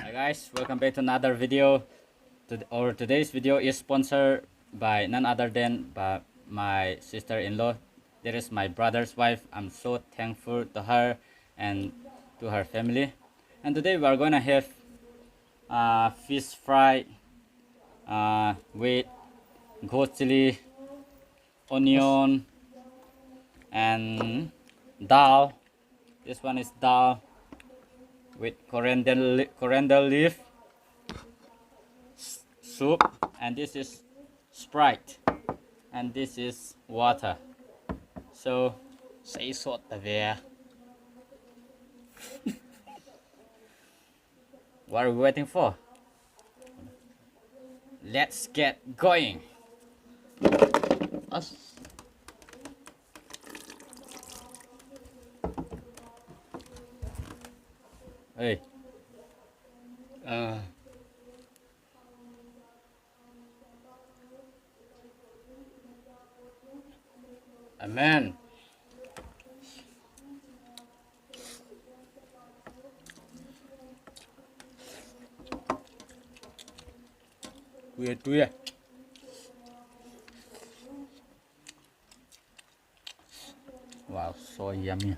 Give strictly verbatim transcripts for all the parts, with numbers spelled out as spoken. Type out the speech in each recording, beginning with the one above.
Hey guys, welcome back to another video. Tod- our today's video is sponsored by none other than by my sister-in-law. That is my brother's wife. I'm so thankful to her and to her family. And today we are gonna have uh, fish fry uh, with goat chili, onion, and dal. This one is dal with coriander, li- coriander leaf s- soup, and this is Sprite, and this is water. So, say sot there. What are we waiting for? Let's get going. As- Hey. Uh. Amen. Tuya, tuya. Wow, so yummy.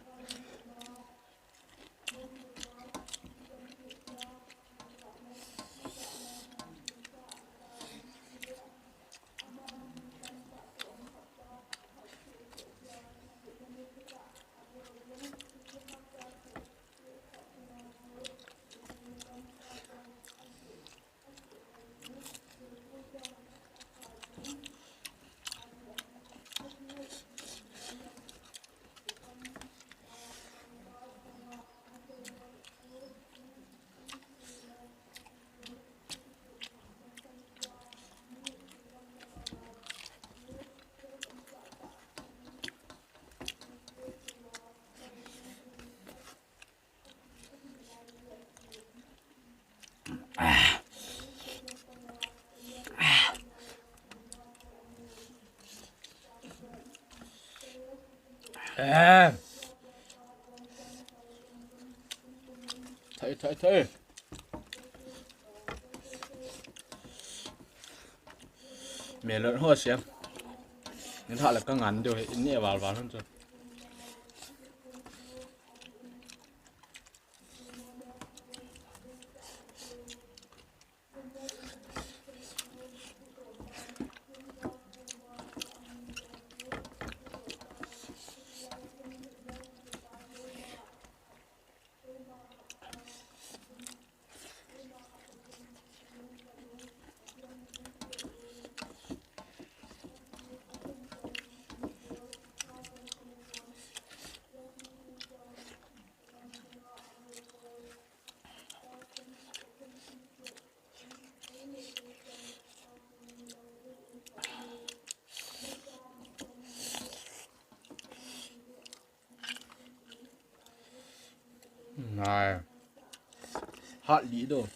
Thei, thei, thei. Melon ho siam. Ni tha la ka ngan deu he, ni val val hon chu. Nai. Hat li do.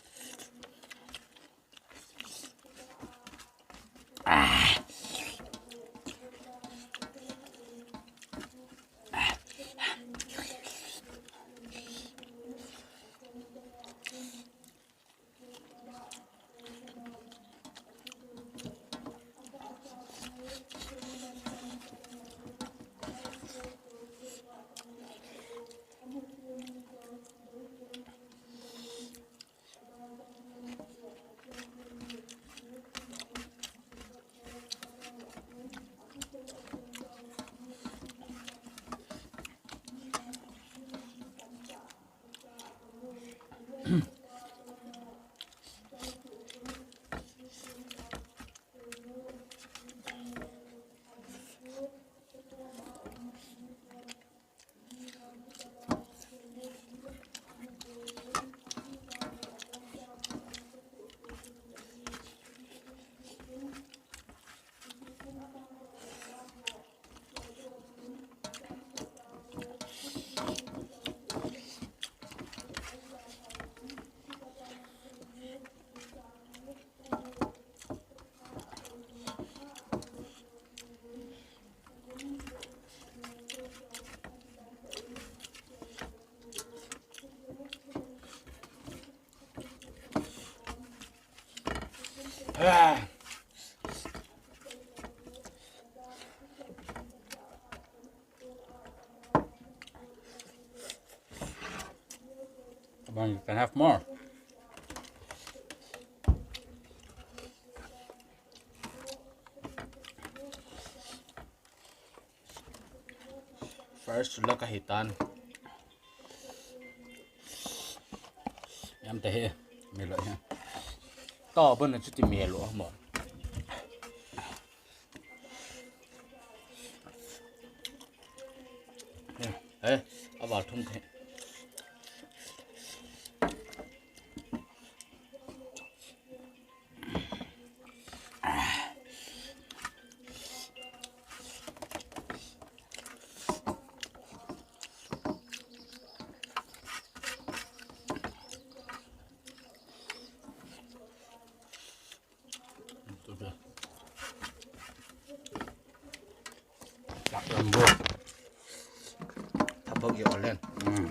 Ah. Come on, you can have more. First la kahitan. Yam te he, melo he. To bon na chuti melo mo. He, he, aval thum the. Dak lambu. Thapok i olen. Hmm.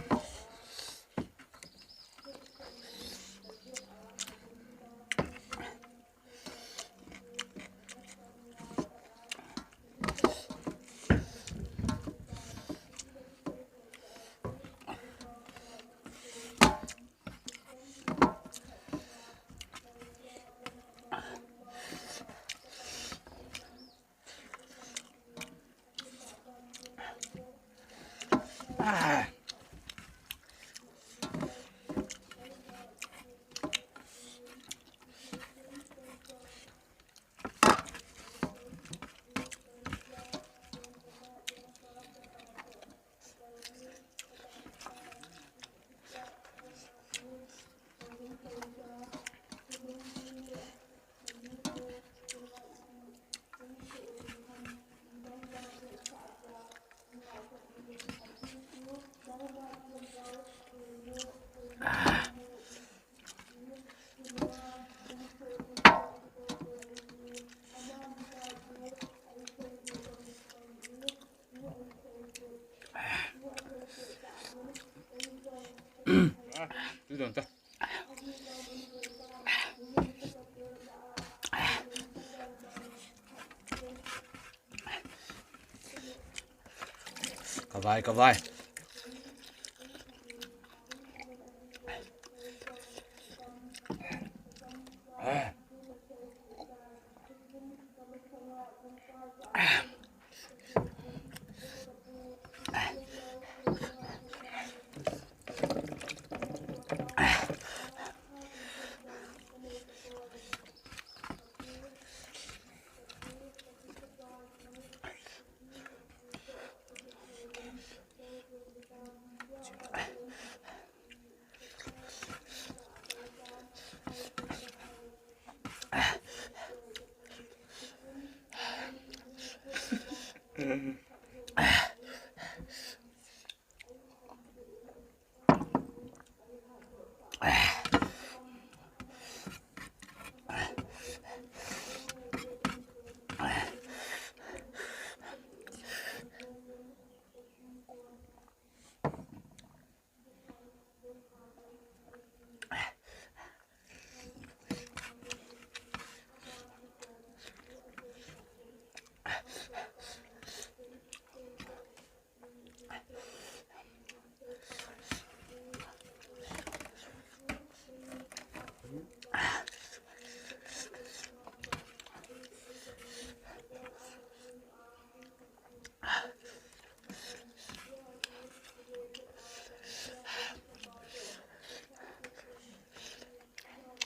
Kavai, kavai.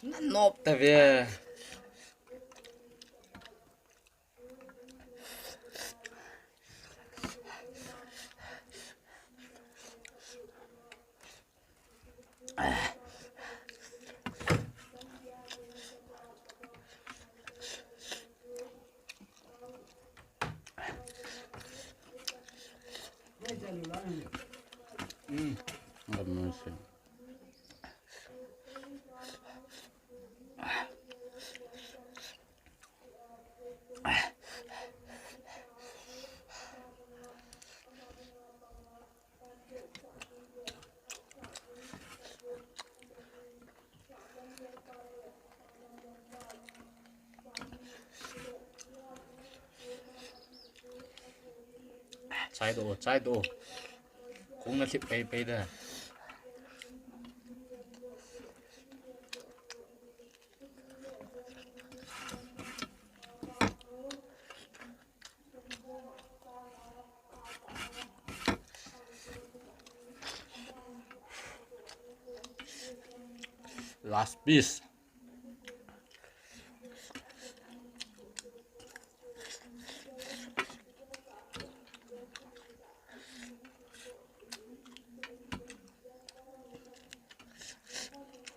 Na nop ta ve. Mm. Chai do, chai do. Kung na thip pei pei da. Last piece.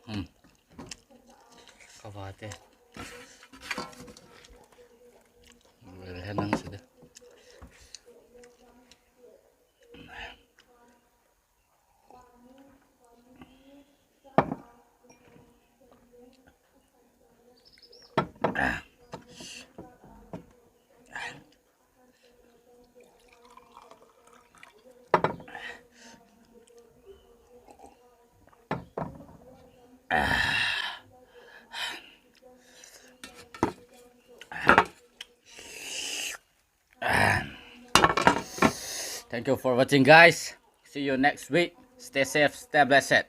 Hmm. Kavate. Wele nang sida. Thank you for watching, guys. See you next week. Stay safe, stay blessed.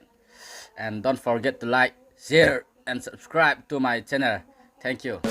And don't forget to like, share, and subscribe to my channel. Thank you.